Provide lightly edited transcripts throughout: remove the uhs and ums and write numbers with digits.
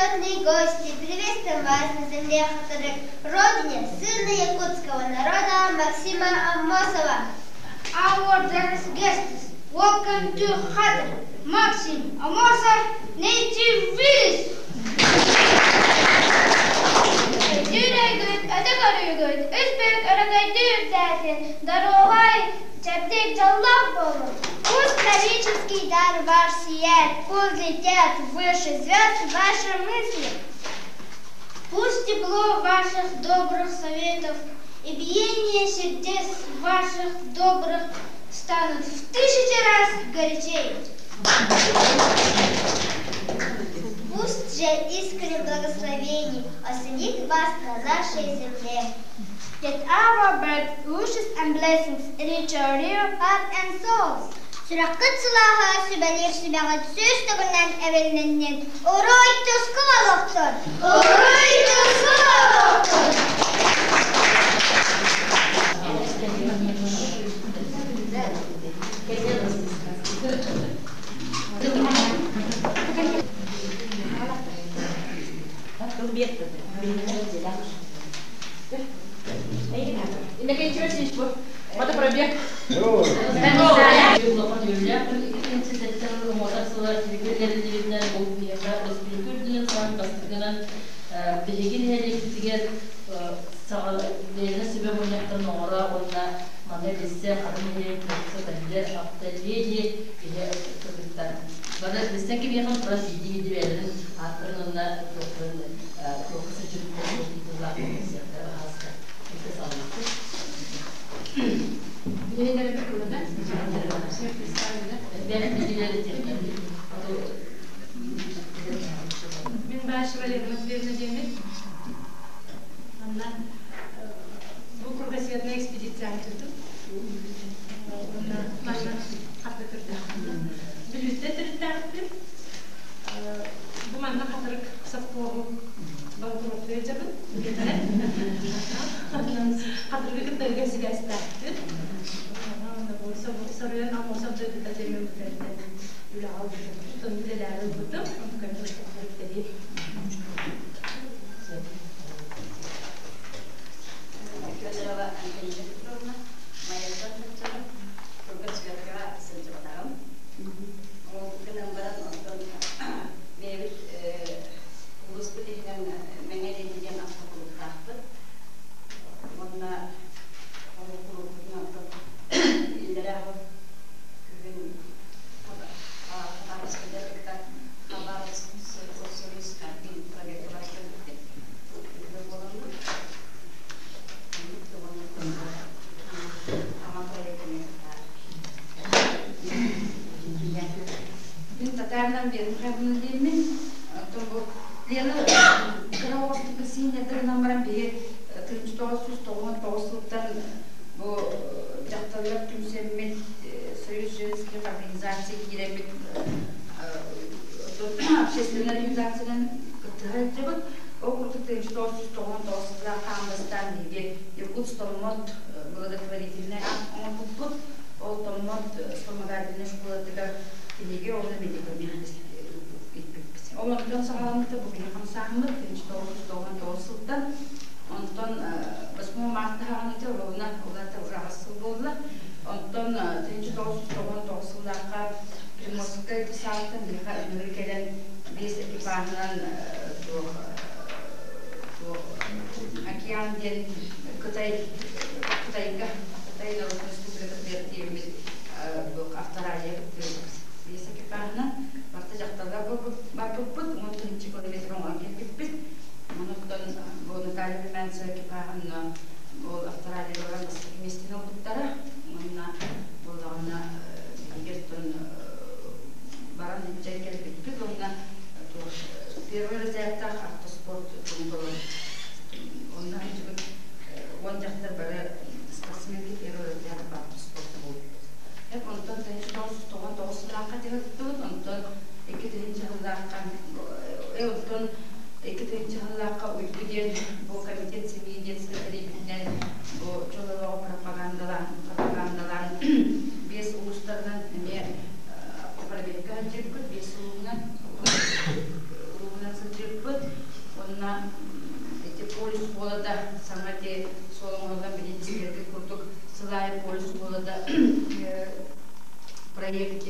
Почетные гости, приветствуем вас на земле Хатырык, родине сына якутского народа Максима Аммосова. Our dearest guests, welcome to Khatr, Maxim Amosov native village. Өйдүүр өтө көрүүгүт, үс бүк өрөгөйдүү үрдээтин, доруобай, чэбдик, дьоллоох буолун. Пусть правительский дар ваш сияет, пусть летят выше звезд ваши мысли. Пусть тепло ваших добрых советов и биение сердец ваших добрых станут в тысячи раз горячей. Пусть же искры благословений осенит вас на нашей земле. Let our birth wishes and blessings reach your real heart and souls. Сүрэххит сылааһа сүбэлиир сүбэҕит сүүс төгүлүнэн эбилиннин. Уруй туску олохтун! Уруй туску олохтун! Биһиги нэһилиэкпитигэр бэйэлэрэ сүбэ мунньахтарын оҥоро уонна манна билсэ хатын нэһилиэк автоледи иһэ кыргыттар бары билсэн кимиэхэ туран биирдии бэйэлэрин ааттарын уонна туохтарын туохха сылдьыбыттарын тыллаах кэпсиэхтэрэ баһаалыста Мин Башева Лена Матвеевна диэммин. Манна бу кругосветная экспедиция ачытым. Онно манна хатта көрдөөхпүн. Бүлүүттэн төрүттээхпин. Бу манна хатырык совхоһу банкроттуя дьабын. Хатырыгы кытта ыга сибээстээхпин. Соруйан Аммосов дойдута диэммин бүтэрдэ. Үлэҕэ ылбытым. Тон үлэлээри ылбытым. Онтукам бүтэриим. Федорова Антонина Петровна, Майаттан сылдьабын, Кургасветкаҕа сылдьыбатаҕым. Ол гынан баран онтон бэйэбит улууспут иһинэн Мэҥэ Лиди диэн автокулууптаахпыт. Уонна ол кулууппутун онтон иллэрээ күһүн Хабаровскайдар кытта Хабаровск союз Харбин проекка кэлбиппит. Буоламмыт. Мин татаарынан Вера Михайловна диэммин. Оттон бу Лена кыра оҕостук сииннэрдэринэн баран биһи 1999 сылтан бу дьахталлар түмсэммит Союз женских организаций киирэммит общественная организациянан кыттыһа сылдьабыт. Ол курдук 1999 сыллаах хааммастаан биһиги Якутск Томмот благотворительнай оҥорбуппут. Ол Томмот вспомогательнай школатыгар кинигэ уонна медикамент илпиппит. Ол онтон саҕаламмыта бу кини хамсааммыт 1999 сылтан. Онтон 8 марта хаҕаныта ровно улата уже аҕыс сыл буолла. Онтон 1999 сыллаахха Приморскай десантан биһиэхэ ыҥырыы кэлэн биэс экипажынан туох океан диэн Кытай Кытайга Кытай Народнай Республикатыгар тиийэммит Австралия биэс экипажынан барыта дьахталлар барбыппыт 10 тыһыынча километр оҥорон кэлбиппит. Онуттан бу Наталья Румянцева экипажын ол Австралияга баран бастакы миэстэни ылбыттара. Уонна буоллаҕына биһиги баран илдьэн кэлбиппит уонна первый разрядтаах автоспорт туҥкулун онно сылдьыбыт уон дьахтар бары спортсменки первый разряд автоспорт буолбут. Эп онтон 1999 сыллаахха дьарыктыбыт, онтон 2 сыллаахха онтон 2 сыллаахха Уйгу диэн бу комитет семьи детской тэрийбитинэн бу чололоҕу пропагандалаан пропагандалаан биэс улуустарынан эмиэ автопробегка сылдьыбыппыт, биэс улууһунан улууһунан сылдьыбыппыт. ити полюс холода саҥа ити суол оҥоһуллан билин истэргит курдук сыл аайы полюс холода проект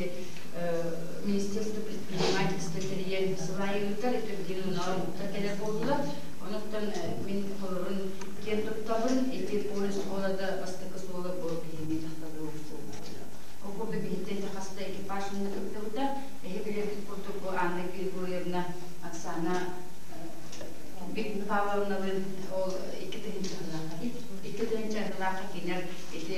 Министерство предпринимательства тэрийэн сыл аайы ыытар, ити билигин оноор омуктар кэлэр буоллулар. Онуттан мин холорун киэн туттабын, ити полюс холода бастакы суола бу биһиги дьахталлар суолбут. Ол курдук биһиттэн ити хас да экипаж манна кыттыбыта. Эһи билэргит курдук бу Анна Григорьевна Оксана Павловналыын ол 2000 сыллаахха кинилэр ити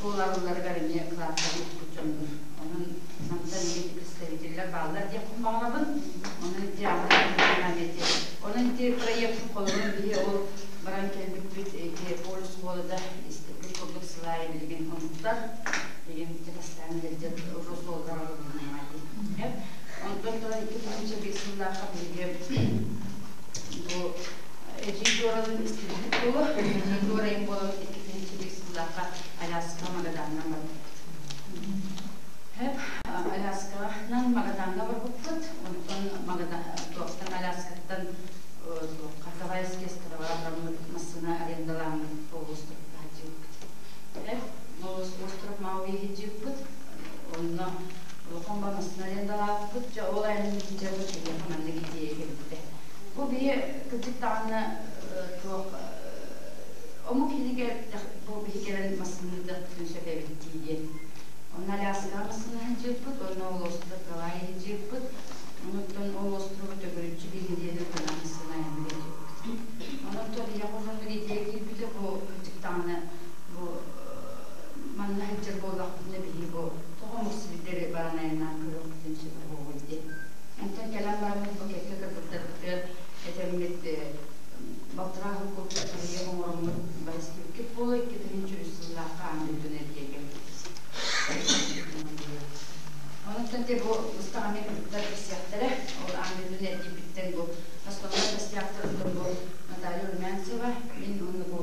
суол арылларыгар эмиэ кылааттарын укпут дьоннор. Онон мантан эмиэ представителлэр бааллар диэхпин баҕарабын. Онон ити Онон ити проект холобурун биһи ол баран кэлбиппит ити полюс холода истиппит курдук сыл аайы билигин омуктар билигин ити бастаан илдьэн уже суоллар арыллыннаҕа дии. Онтон туран 2005 сыллаахха биһиги бу Эдьиий Доралыын истибиппит буолуо. Эдьиий Дора буолан 2005 сыллаахха Аляскаҕа Магаданынан барбыппыт. Хэп Алясканан Магадаҥҥа барбыппыт. Онтон Магадан туохтан Аляскаттан Гавайские острова бараммыт массыына арендаламмыт полуостровка сылдьыбыппыт. Хэп остров Мауи сылдьыбыппыт. Онно улахан ба массыына арендалаабыппыт. Дьэ ол айанын сылдьарбыт биһиэхэ маннык идея кэлбитэ. Бу биһи кырдьык даҕаны туох омук иһигэр бу биһи кэлэн массыыныдахпытын сөп эбит дии диэн. Онно Аляскаҕа массыына сылдьыппыт, онно ол остров Гавайи сылдьыппыт. Онуттан ол острову төгүрүччү биир нэдиэлэ гына массыына айанныыр сылдьыппыт. Онон биһиэхэ ужоннук идея киирбитэ бу кырдьык даҕаны бу манна сылдьар буоллахпытына биһи бу тоҕо омук сирдэри баран айаннаан көрүөхпүтүн сөп буолуой диэн. Онтон кэлэн бараммыт бу кэккэ кыргыттарбытыгар этэммит балтараа сыл курдук бырайыак оҥороммут барыстыбыккыт буолуо 2003 сыллаахха аан дойдуну эргийэн кэлбиппит. Онон те бу быстах эмиэ кыргыттар кэпсиэхтэрэ. Ол аан дойдуну эргийбиттэн бу основной костяктарыттан бу Наталья Румянцева, мин уонна бу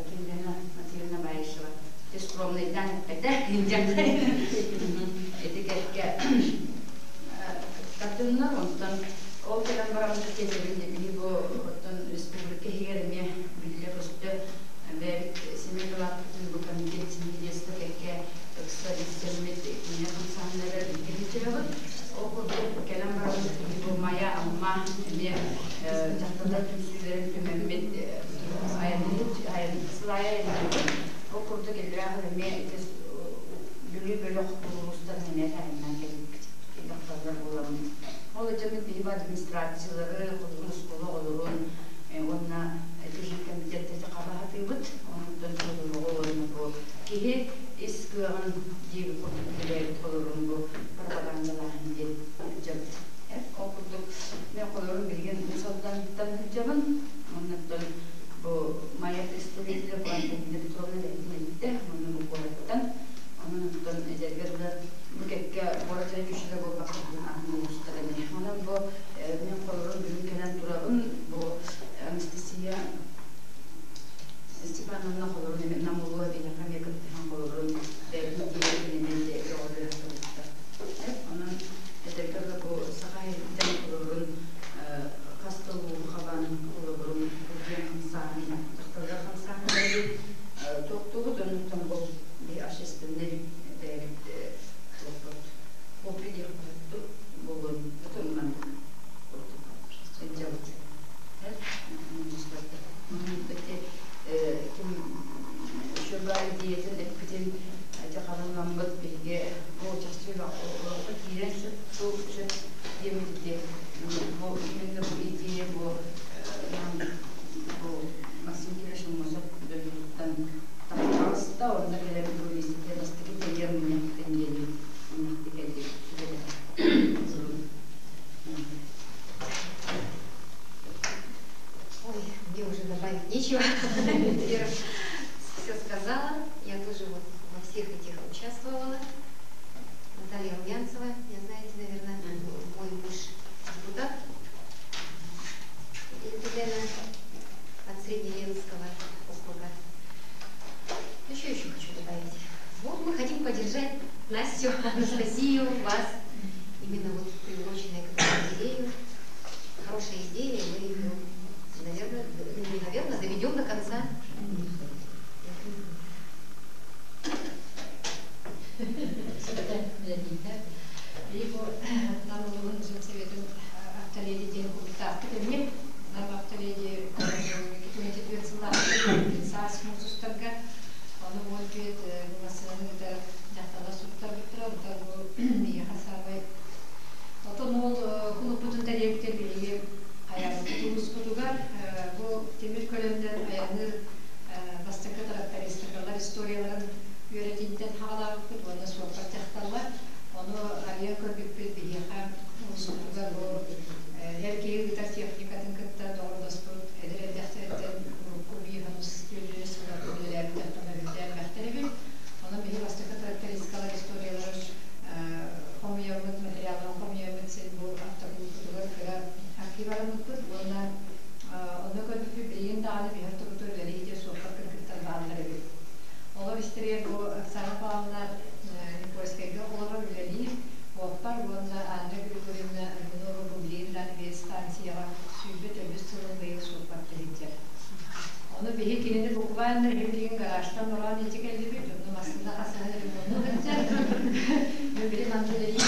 Кимлена Матвеевна Баишева. Те скромныйдан эппэтэ, ити кэккэ кыттыннар, онтон ол кэлэн бараммыт тиэтэбин биһи бу оттон республика иһигэр эмиэ биллэ-көстө бэйэбит семей кылааппытын бу комитет семидесята кэккэ ыкса билсэммит киинэ хамсааһыннарыгар бииргэ сылдьыһабыт. Ол курдук кэлэн бараммыт биһи бу Майа, Амма эмиэ дьахталлар түмсүүлэрин түмэммит айанныыр сыл аайы айанныыбыт. Ол курдук элбэх эмиэ ити Бүлүү бөлөх улуустарын эмиэ таһымнаан кэлбиппит. Дьахталлар буоламмыт. Ол дьону биһи администрациялары, хотугу оскуола оҕолорун уонна тыһын комитеттэти хабаһатыыбыт. Онтон содулугу уонна бу киһи ис кыаҕын диэби курдук үлэлээбит холорун бу пропагандалааһын диэн сылдьабыт. Ол курдук мен холорун билигин Уус Алдантан сылдьабын. Оннуттан бу Майа представителя бу Антонина Петровна бэйэтин эбиттэ. Онно бу куораттан. Онон оттон эдэргэр да бу кэккэ куорат эрэ күүсүлэ буолбакка бүгүн атын улуустар эмиэ. Онон бу мен холорун бүгүн кэлэн турабын. Бу Анастасия Степановна холорун эми нам улуу биһиэхэ эмиэ кыттыһан холорун бэйэтин идеятын эмиэ көҕүлүө сылытта. Онон эдэргэр да бу саха иһиттэн холорун хас да улуу хабан холобурун диэн хамсааһын дьахталлар хамсааһыннары туохтуубут оннуттан бу общественный бэйэбит туохпут хобби диэхпит буолуон өтөн курдук сылдьабыт. Ким шөбө идеятын эппитин хабылламмыт биһиги бу чахчы олоххо киирэн сөп сөп диэммит бу именно бу идея бу бу Максим Кирович Аммосов дойдутуттан тахсаҕыста онно кэлэн бу миэстэтэ бастакы тэрийэр мунньахтан диэни мунньахты кэллик сүбэлэһэ. Ой, мне уже добавить нечего. Вера все сказала. Я тоже вот во всех этих участвовала. Наталья Румянцева, меня знаете, наверное, мой муж депутат. бараммыппыт уонна онно көрбүппүт билигин даҕаны биһир тобутур үлэлии сылдьар суоппар кыргыттар бааллар эбит. Олор истэригэр бу Оксана Павловна Никольскайга олорор үлэлиир уоппар уонна Анна Григорьевна Аргунова бу билигин даҕаны биир станцияҕа 24 сылын быйыл суоппардыы сылдьар. Ону биһи кинини буквально билигин гаражтан мороон илдьэ кэллибит, онно массыына хасыһан ремонну сылдьар. Мен били манна үлэлии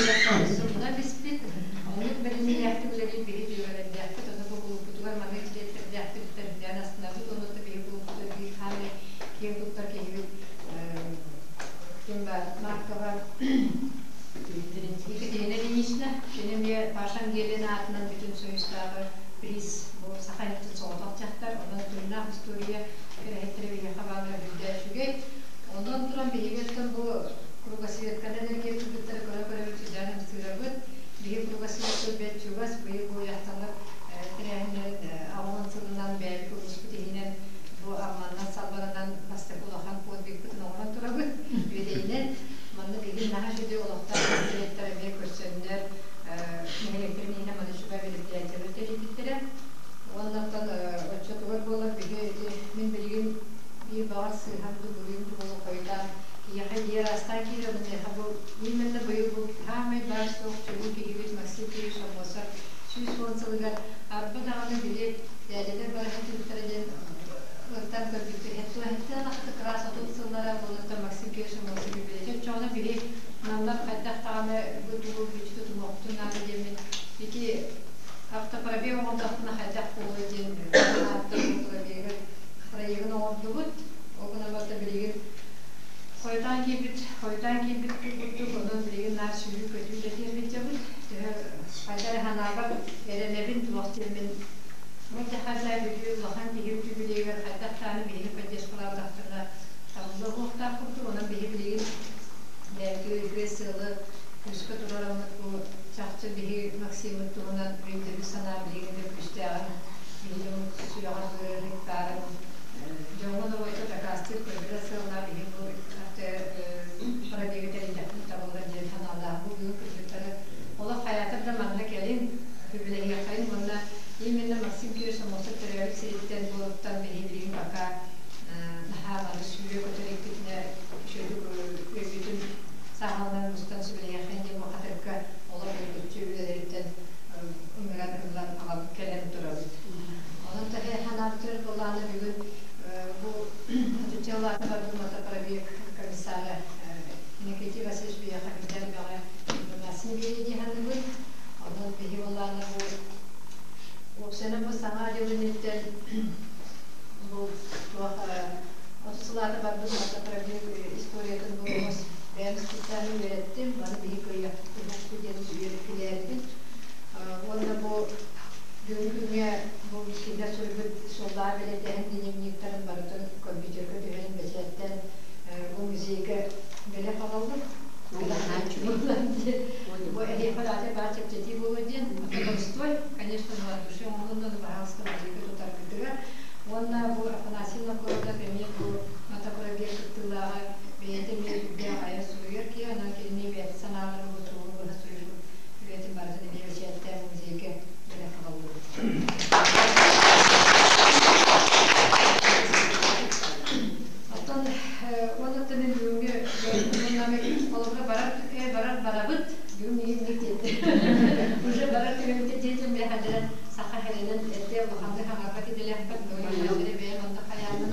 сурунан испит. Оннук бэриниилээхтик үлэлиир биһи дьүөгэлэрдээхпит, ону бу кулууппутугар маннык чилиэттэрдээхпит тэрдээн астынабыт, уонна биһи кулууппутугар биир хаамай киэн туттар киһибит ким бар Маркова Екатерина Ильинична, кини эмиэ Паша Ангелина аатынан бүтүн Союзтааҕы приз бу саха иһиттэн соҕотох дьахтар, онон тыыннаах история кэрэһиттэрэ биһиэхэ бааллара үрдэ үчүгэй. Онон туран биһиги оттон бу кругосветканан эргиэр кыргыттары көрө-көрөбүт сүрдээх ымсыырабыт. Биһиги кругосветка бэрт чугас, быйыл бу дьахталлар тэрээһиннэрин 80 сылынан бэйэбит улууспут иһинэн бу Амманнан салбанынан бастакы улахан подвигпытын оҥорон турабыт. Үөдэйинэн манна билигин наһаа үчүгэй олохтоох директор эмиэ көрсөннөр нэһилиэктэрин иһинэн маны үчүгэй мероприятиелар тэрийбиттэрэ. Уонна оттон оччотугар буолар биһи ити мин билигин биир баҕар сыыһам дуу, буруйум дуу буолуо хойутаан киһиэхэ биир араастаан киирэр, ону миэхэ бу именно быйыл бу саамай баар суох чулуу киһибит Максим Кириллович Аммосов 110 сылыгар арба даҕаны били дээдэлэр бара сылдьыбыттара диэн ырытан көрбүппүт. Һэттэн ахты кыраас 30 сыллара буолуттан Максим Кириллович Аммосов билэтэ оччоҕуна биһи наллар хайдах даҕаны бу тугу бүтү тутумуохпутун наада диэммин ити автопробег оҥордохпуна хайдах буолуой диэн автопробегы проегын оҥордубут. Ол гынан барда билигин хойутаан киирбит, хойутаан киирбит курдук, онон билигин наар сүүрүү-көтүү да диэн билдьэбит. Төһө хайда эрэ санаабар эрэнэбин, туох диэммин Мин хаза бүтүү улахан киһи үбүлүөйүгэр хайдах даҕаны биһиги поддержкалаабатахтарына табыллыа суохтаах курдук, онон биһи билигин бэйэбитигэр үтүө сыалы күүскэ туруораммыт бу чахчы биһи Максиммыт туһунан өйдөбүл санаа билигин да күүстээҕин биһи дьоммут сүрэҕэр быарык баарын дьоҥҥо норуокка дакаастыыр көрдөрөр сыаллаах биһи бу пробегы тэрийдэхпит табыллар диэн санаалаах бу бүгүн кыргыттары олох хайаатар да манна кэлин үбүлэһиэххэйин уонна именно Максим Кириллович Аммосов төрөөбүт сириттэн буоруттан биһи билигин пока наһаа маны сүүрэ көтөр иккитинэ үчүгэйдик өйбүтүн сааһыланан мустан сүбэлэһиэххэйин диэн бу хатырыкка олох өлбүччү үлэлэриттэн ыҥыран ыллан аҕалып кэлэн турабыт. Онон таһы ханаабытыгар буоллаҕына бүгүн бу отуччалаата барбыт мотопробег комиссара Иннокентий Васильевич биһиэхэ билдэр бөҕө информацияны биэриэ дии саныыбын. Онон биһи буоллаҕына бу уопсайынан бу саҥа дьыл инниттэн бу туох 30 сылаата барбыт мотопробег историятын бу бэйэм специально үөрэттим. Маны биһи кыайыахпыт диэн үөрэтилээрбит. Уонна бу бүгүҥҥү күҥҥэ бу кинилэр суруйбут суоллаах бэлиэтээһин дневниктарын барытын компьютерга түһэрэн бэчээттэн бу музейга бэлэх аҕаллым. Бу эһиэхэ даҕаны баар чэпчэтии буолуо диэн. Боростуой, конечно, но от души оҥоһулунна, но пожалуйста, музейга тутаргытыгар. Уонна бу Афанасий Новгородов эмиэ бу мотопробег кыттыылааҕа бэйэтэ эмиэ сүрдээх айар суруйар киһи, онон кинини бэйэтэ санааларын бу суолу быһа суруйбут үлэтин барытын эмиэ бэчээттээн музейга бэлэх аҕаллыбыт. Оттон уонна мин бүгүҥҥү холобура барар барар барабыт бүгүн миигин ник диэтэ уже барар түгэммитэ диэтим мен хадьара саха хэрэнэн эрдэ улаханнык хаҥарбат идэлээхпин бэйэм онно хайаанын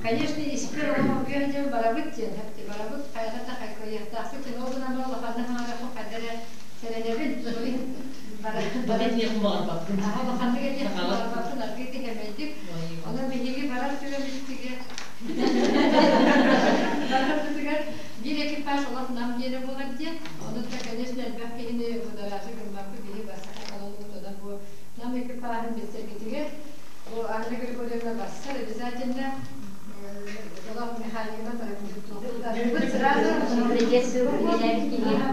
конечно испер оҕо диэн барабыт диэн барабыт хайата да хайкыйыахтаахпыт диэн ол гынан улаханнык хаҥараппын хайда эрэ сэрэнэбин улаханнык этиэх баҕарбаппын аргыый кэһэмэйдик онон биһиги барар түгэммитигэр барарбытыгар биир экипаж олох нам диэнэ буолар диэн онон да конечно элбэх киһини будоража гыммаппыт биһи бастакы талыллыбыт онон бу нам экипажын билсэргитигэр бу Анна Григорьевна бассар обязательно олох механикынан сразу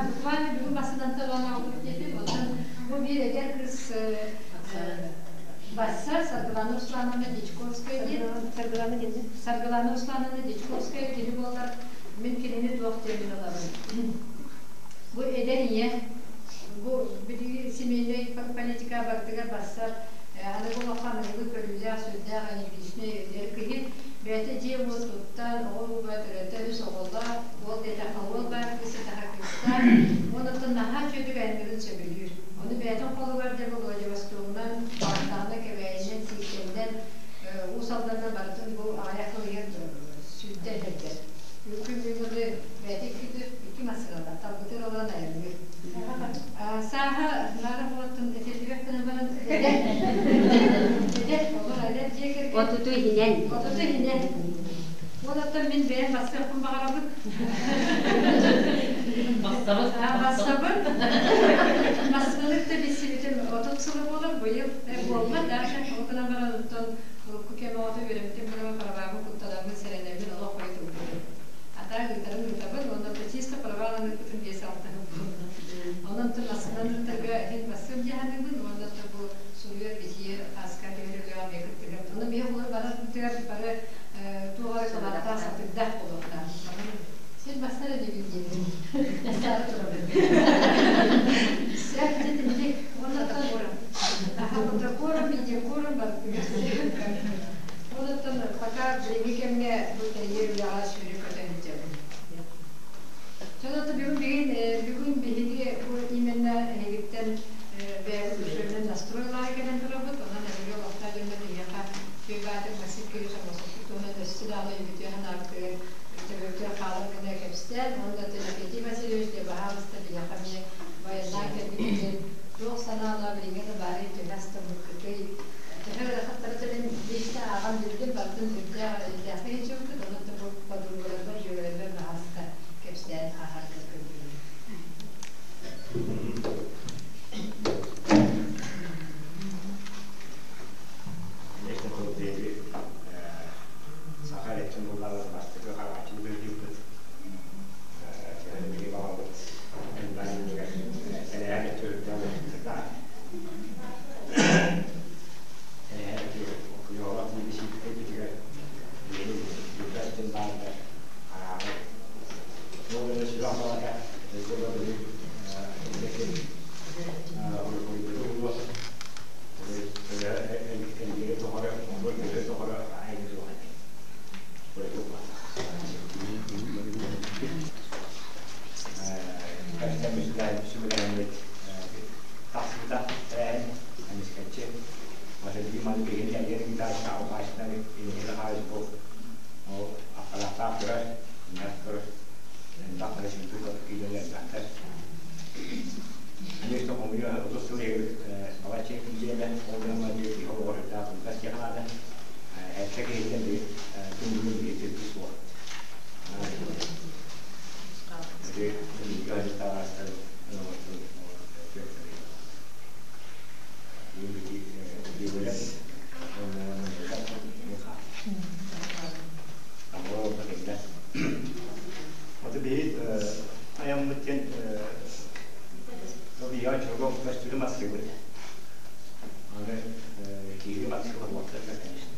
буквально бүгүн басынан талан албыт диэтим онон бу биир эдэр кыыс Бассар Саргылана Руслановна Дьячковская диэн Саргылана диэн Саргылана Руслановна Дьячковская кини буолар мин кинини туох диэмин ылабын бу эдэр ийэ Бу билиги семейнай политика барытыгар барсар, аныгы олоххо аныгылыы көрүүлээх, сүрдээх энергичнэй эдэр киһи. Бэйэтэ дьиэ-уот туттан, оҕо-уруу төрөтө, үс оҕолоох, уол диэтэххэ уол баар, кыыс диэтэххэ кыыстаах. Уонна оттон наһаа үчүгэйдик айанныырын сөбүлүүр. Ону бэйэтин холугар дьэ бу Владивостогунан, Баҕатаҕына, Кэбээйинэн, Сииктэннэн, Уус Алданынан барытын бу аҕыйах сыл иһигэр сүүрдэ иһэрдэр. Күн бүгүн бэйэтэ икки массыыналаах, талбытыгар олорон айанныыр. Сааһа наара буолаттан этиллибэт гына баран эдэр, эдэр, олор эдэр дьиэ кэргэн. Отуту иһинэн. Отуту иһинэн. Ол оттон мин бэйэм бассыахпын баҕарабын. Бассабыт. Бассабын. Массыынаны кытта билсибитим 30 сыла буолар, быйыл буолла даже. Ол гынан баран оттон урукку кэм оҕото үөрэммитим гынан парабаабын куттанаммын, сэрэнэммин олох хойут ылбытым. Атаа ыытарын ыытабын уонна чисто правалан ыыппытым 5-6 сыл буолла. Онон массыынан ыытарга иһин массыым дии саныыбын уонна бу суруйар бичийэр аска түһэр үлэҕэ эмиэ кыттыһар. Ону биһи оҕолор барарбытыгар бары туох эрэ кылааттаах сатыырдаах буолуохтаах. Сир бастар инибин диэбин. Саара турабын. Сөп дьэ уонна фотокором, видеокором барытыгар. Онуттан пока билиҥҥи кэмҥэ бу тэрийэр үлэҕэ сүүрэ-көтө сылдьабын. Дьон бүгүн бүгүн биһиги бу именно эһигиттэн бэйэбит душевнай настройлаары кэлэн турабыт. Онон эһиги олохтоох дьонно биһиэхэ Түйбаатык Максим Кириллович Аммосовпут туһунан өссө даҕаны өйбүтүгэр санаабытыгар төбөбүтүгэр хаалар гына кэпсээн уонна Иннокентий Васильевич дьэ баһаалыста биһиэхэ эмиэ военнаан кэлбиккитин туох санаалаах билиҥҥи да баарый төһө астыммыккытый төһө ыарахаттары төлөн лично ааҕан биллим барытын сүрдээх эрэйдээхтик илдьибиккит онон да бу подругаларбар дьүөгэлэрбэр баһаалыста кэпсээн ааһаргар көрдүүбүн. Конечно, тыл саха эрчим булларар бастакы харааччыны көрдүүппүт. Биһиги баҕабыт элбэх иннигэр тэрээһин өттүгүттэн улаханныктаах. Тэрээһин Куйоҕа тиийбитигэр биһиги бүппэт баардар арааҕы. Ол эрэ сүрэх баҕата, өйгө били Конечно, хомуйа отут сыл балачча киирдиэмэ, ол гынан диэки киһи олоҕор үрдээх кылгас диэхэ наада. Эркэ киһиттэн биир күн бүгүн биир тирбит суох. Ото биһи айаммыт диэн биһиэхэ чорго көстүүнү массыыбыт. Аны киһи массыыла буолтар конечно.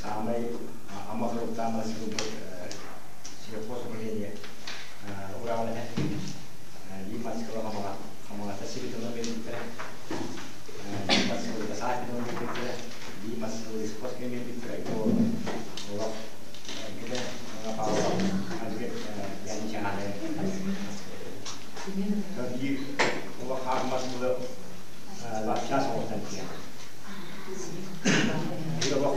Саамай ама туруктаах массыыбыт сельхозуправление ураҕын этэ. Биир массыыла хамаҕа хамаҕата сибитинэн биэрбиттэрэ. Биир массыыла саахынан биэрбиттэрэ. Биир массыыла лесхозка биэрбиттэрэ. Олох эргитэ Биир улахан массыына лапчаас оҥостон тиийэн. Биир олох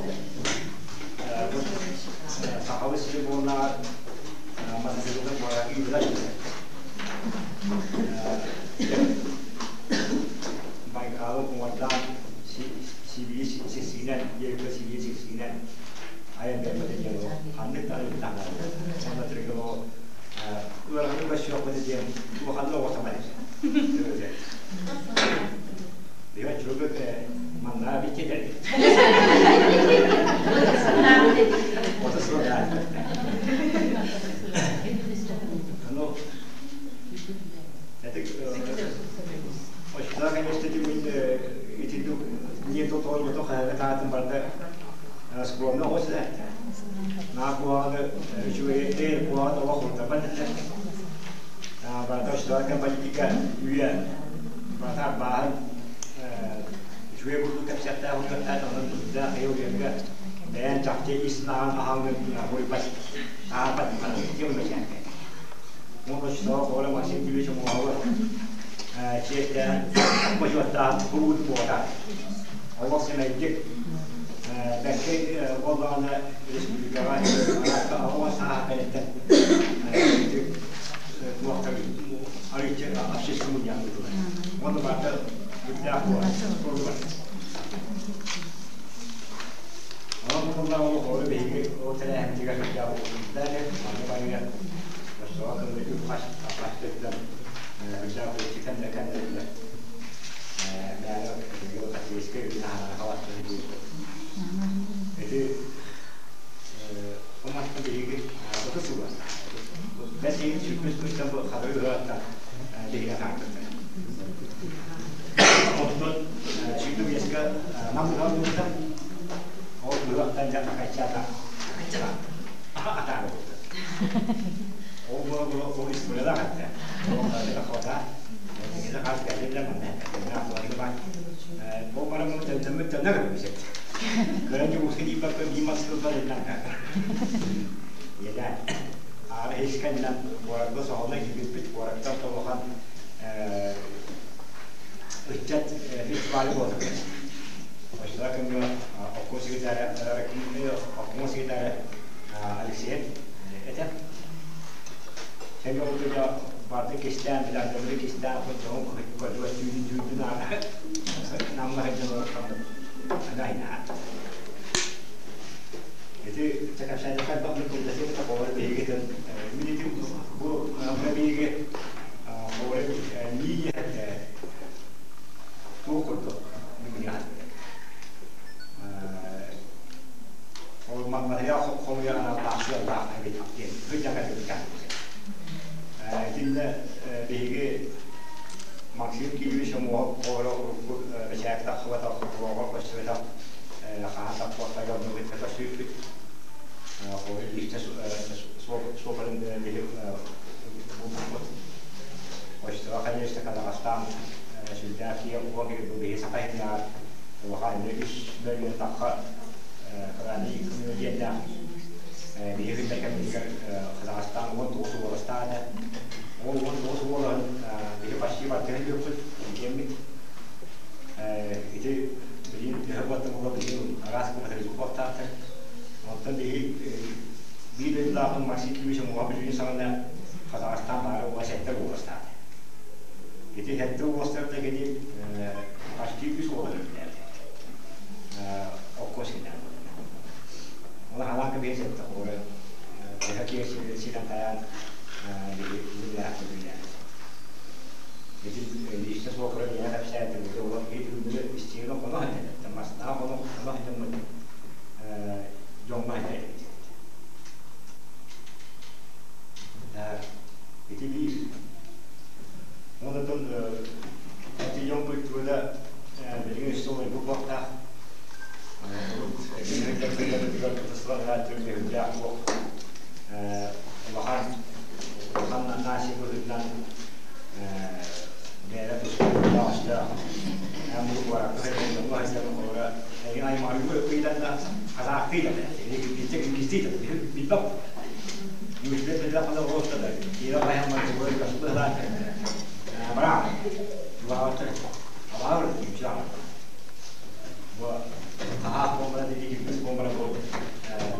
сахалыы сири буоллаҕар матасыыкылга куоракка ыытар Байкалы уҥуордаан сибиир сиссиинэн диэбиккэ сибиир сиссиинэн айан бэрмэтэ диэн ол ханнык да ыйытаҥар уонна түргэн ол ыараханы көрсүөхпүт диэн улаханнык оҕотомай Биһиги чугут манна биккитер Ну, это Оччоҕо конечно мин итинник не тотоойбото хайаҕа таатын барда скромно оҕус да наа куһаҕаны үчүгэй куһаҕан олох уртарбат этэ. Барыта оччолорго политика үйэ барыта арбааһын үчүгэй курдук кэпсиэхтээх учуоттаах онон үрдээх хайа уйарга бэйээн чахчы ис наҕан аһаҥын буруйбат ааһарбат тем бэчээккэ. Уон оччолорго оҕолор Максим Юрьевич Оҥоһугар чиэстээн бочуоттаах куруут буота. Олох сэмэйдик бэркэ буоллаҕына республикаҕа оҕо сааһа кэлиттэн туохтар арыычча общественный мунньах ыытылар. Уонна барыта үрдээх буолар, туругар. Онон бу ол оҕолору биһиги ол тэрээһиммитигэр үрдээх буолбуттар, манна барыга оччоҕо кылы үп-хас хастыттан үрдээх политикан да кэннэриллэр. Мээнэ российскай үбүн аһара халаттан Ити Омартан биһиги отут сыл Бэс ыйын сүрбүс күнтэн бу хары ыһыаттан биһиги хаартыттар. Онтон сүүрбэ биэскэ нам ыһыах ыытта. Ол ыһыахтан дьэ акаччата атаары буолта. Ол буола ол историялаах этэ. Ол хота кини хас кэллэ манна Ол бараммын төннөммүт төннөр эбит. Кыра Дьокуускай тиийбэккэ биир массыылбар илдьэн Иэдээн. Аара ис кэннинэн куоракка соһуна киирбиппит, куораттан толухан ыччат фестивалі буолбут. Оччолор кэмҥэ обком секретаря, обком секретаря Алексеев этэ. Сен олутуга барды кистээн, билардымы кистээн, хотоҕун көрдүбэт түүнүн түүнүн аара намҥа сылдьан олорсоммут адаайнаат. Ити кэпсээтэххэ элбэх кылгасык холобур биһигитин мин ити бу биһиги холобур мии туох курдук Ол материал хомуйар аналлаах сыаллаах эбит диэн сылдьан кэлбит. Итиннэ биһиги Максим Кириллович Омуоһап оҕолоро урукку бэчээт тахсыбатах, оҕоҕо көстүбэтэх хаһан тахсыбаттарга оннук кытта көрсүбүппүт. Холобур, биирдэ суопарын биһи булбуппут. Оччоҕо, конечно, Казахстан сүрдээх киэҥ уон биһи Саха иһинээҕэр улахан эмиэ үс мөлүйүөн тахха федеральнай диэннээх биһиги күннэр кэммитигэр Казахстан 19 уоластаах этэ. Ол 19 уолаһын биһи почти бартыһын бүппүт, диэммит. Ити билигин төһө буолта буола билигин араас куматаризм буолтаахтар. Онтон биһи биир дойдулаахпын Максим Кимич уҥуоҕа бүтүүнү саҕана Казахстан баара уола сэттэ уоластаах. Ити сэттэ уоластарда кини почти үс уола өлбүтэ. Окко синнээн Ол халаан кэбиһэ сэттэ хоро төһө киһи сирэн тайаан биһи үлэлээх үлэлээх. Ити лиистэ суоппара ийэ кэпсээтэ бу ол киһи түүннэри истиэгэ хоно сылдьан мастаах хоно хоно сылдьаммыт дьоҥҥо сылдьар эбит. Ити биир. Онтон ити дьон культурата билигин өссө олорбут буолтаах. Урут кинилэр кытыслар түргүһүллээх буох улахан улахан нация быһыытынан бэйэ туспа эн бу куоракка сылдьан сылдьан олора эйигин аймаҕыргы ыйдан да казахтыы да киргизче киргизтии да билбэт Мүлбэт билбэт хана оҕуста да киирэ хайаммар тугу быһылаан бараа тугаҕаттар алаар үчү бу хаһаах буолбара диги киргиз буолбара бу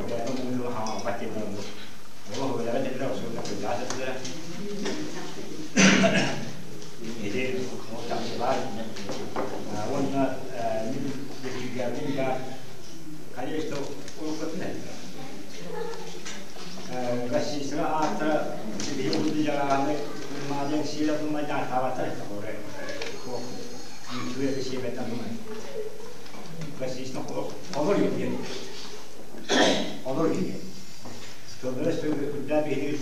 бэйэтин муҥуну хаамаппат диэн ол хобелара дэтилэр осуунна кырдьаҕас этилэрэ ити ол чахчылар уонна мин бэчигээбитим да конечно уруккутун Российская ааттара биһи урдуйаҕаны маадьан сиэлэ тумайдаахтаабаттар үчүгэй сиэбэттэн Российская олор диэн олор диэн тыллара үрдээ биһиги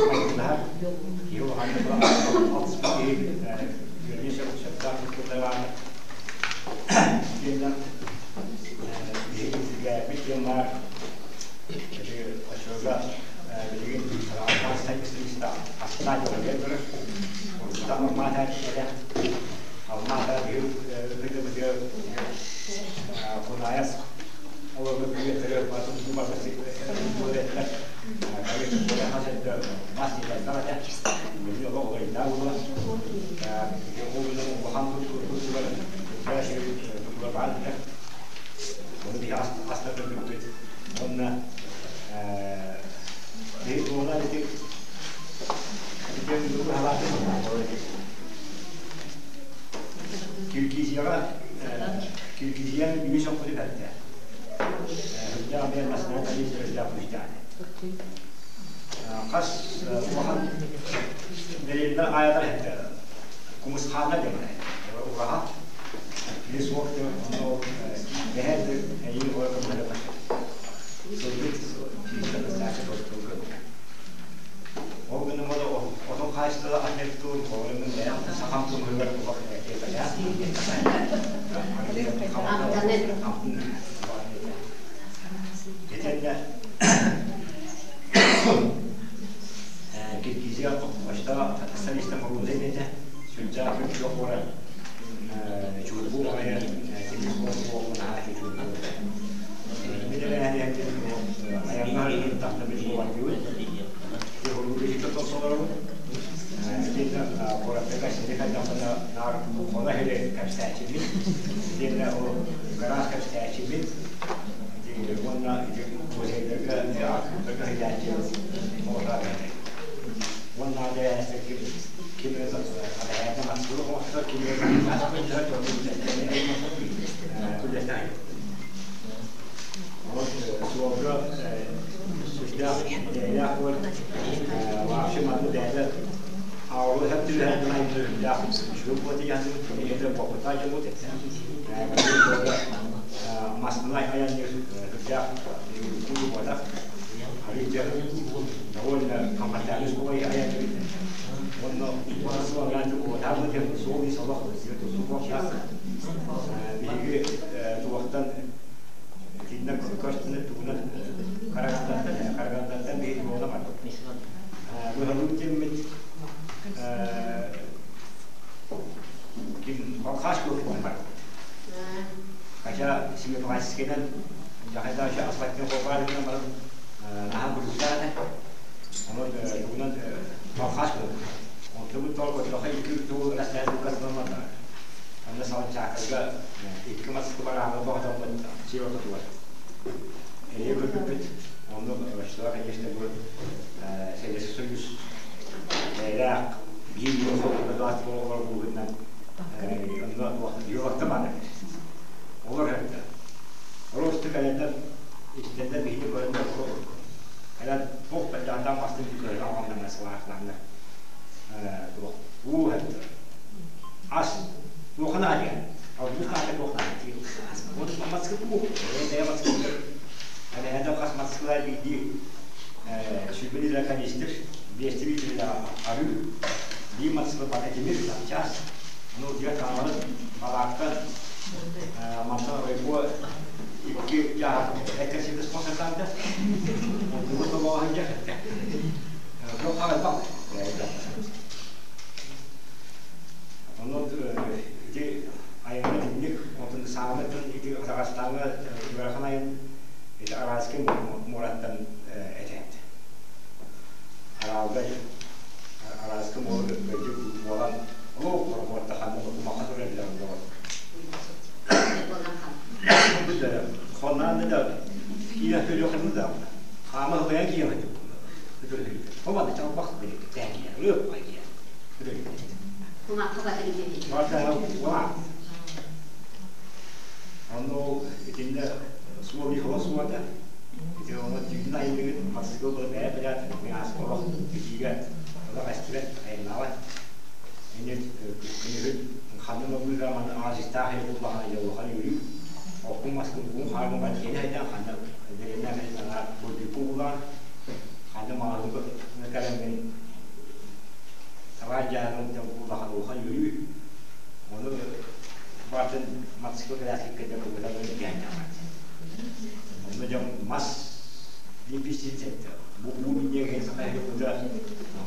майгыннаһар киһи улаханнык алтыспыт киһи үөрэнэ сөптөөх тыллары диэннэр биһиги үргээппит диэн баар оччолорго Билигин Афганистан астаа дьоҕуйан турар. Уруккута алмаас этэ. Алмаас биһи ытыгыбытыгар Кунаев олорбут бүйэттэри батын барбыт этилэр. Мас диэтэллэр этэ. Билигин олох уларыйдаа буолла. Ол улахан тутулар тутулар баар этэ. Оны биһи астар көрбүппүт. Уонна биһи туһунан ити Киргизияҕа Киргизияны үс оххуту бэртэ. Үрдээх бэйэ национальный комиссия үрдээх күүстээх. Хас улахан дэриэбинэ аайатар эттэ. Кумусхаана диэн ураһа. Кини суох диэн онно бэһэр эйиин олор көмөлөпө. Сылгы Ол гынан отон хаачыстыбала атметтуун оҕолорун бэйэм сахам тылыгар олох Итиннэ Киргизия почта Татарстан Мороза диэтэ сүрдээх күчүөх уора чуурбуу аҕайа тимир буолуон наһаа чуурбуу Суолга сүрдээх бэйэлээх буолан, вообще манна бэйэтэ аҕалыы сөп түбэһэн үрдээх үчүгэй буолуо диэн киһитэ буолбута дьоммут массыына айанныыр үрдээх буолбатах арыйдьа довольно комфортабельный буолай айанныыр онно суол ис олох биһиги туохтан итиннэ көстүнэ тугунан Карагандаттан Карагандаттан биһиги буола барбыт. Быһалыы диэммит ким Балхаш куотуттан барбыт. Хотя Семипалатинскайдан Жахайдаачы асфальтын холбаалынан баран наһаа бурдуктаах этэ. Ону тугунан Балхаш куотут. Онтубут толкотохо икки тугу расстояние барда. Онно Саланчаакырга икки маскы бараамы боҕотоммут сир ортотугар. Эйэ көрбүппүт. Онно что, конечно, бу Советский Союз бэйэлээх биир жыл олор быһыытынан онно юракта баар эбит. Олор эбит. Просто кэлэннэр истэннэр биһиги көрөннөр кэлэн туох бэрдээхтэн бастыҥ көрөн оҕоннор сылаахланнар туох уу эбит. Ас туохха наадыйар? Албыс наада туох наадыйар? Вот маскы уу. Бэйэ маскы. Эбэһээдэ хас маскылар биирдии сүүрбэ литр канистр, биэстии литр арыы, биир маскы бата тимир, запчас. Ну, дьэ таҥалын балаакка мантан райпо икки дьааһык эккэ спонсордаабыта. Онтубут тобоҕо дьэ. Туох хаалбат. Онон ити айаҥҥа итинник, онтон саамай ити Казахстаҥҥа ыарахан айан ити Аральскай муораттан этээт. Аралга Аральскай муора кырдьык буолан, оо, борохуотта ханна кумахха турар билэр оннугар. Хоннаан да киирэн көрүөххүн да хаама ылайан киирэн Хомады чалбах тээкиэ, ырыап айгиэ. Онно ол итиннэ суол иһола суота. Ити ону түүнүн айыллыгыт матсыкыл бу бэйэ билээт миас олох бүтиигэ олох эстибэт айаннаабат. Ини күнүһүн ханнын олуйга маны аазистаах ил буллаҕына дьоллохон үүрүү. Оккун маскын угун хааргын бар киэнэ хайдан ханна дэринэ ханна бурдукку булаан ханна маҕаһыыга кэлэммин табаар дьааһын улахан улахан үөрүү. Ону баатын мотоцикл кэлээскиккэ кыбытан кэһэн Онно дьон мас липистин сэтте. Бу уу минньигэһин саха иһит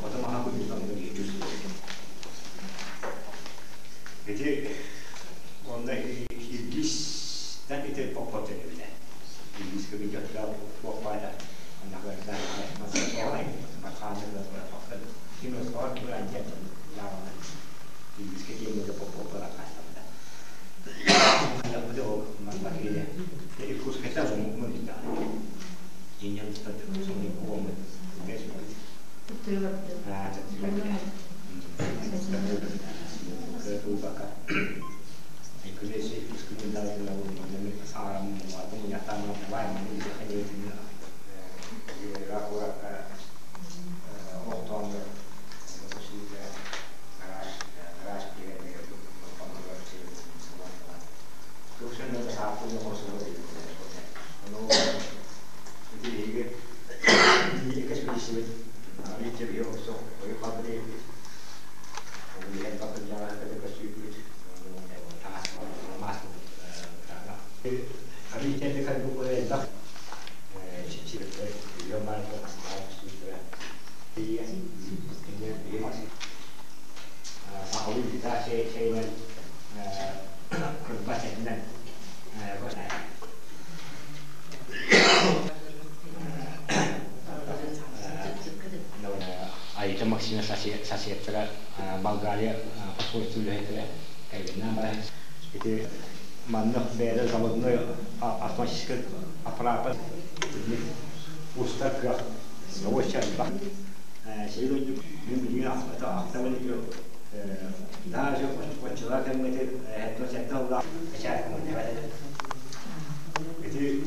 хото маһа куйуутаҥҥа киһи Ити онно Илгистэн ити поппот эбитэ. Илгискэ видеоттаах туох баайда Илгискэ диэммитэ поппоппор аккаастаммыта. Иркутскайтан омукмун дитэҕин. Инньэн Айта Максима соседтара Болгария посольство үлэһиттэрэ кэргэннээн баран ити маннык бэйэтэ заводной автоматическай аппарааппа устар кыах рабочий элбэх сири дойду мин билигин ахтабын даже оччолор кэмҥэ 77 сыллаах бэчээт ити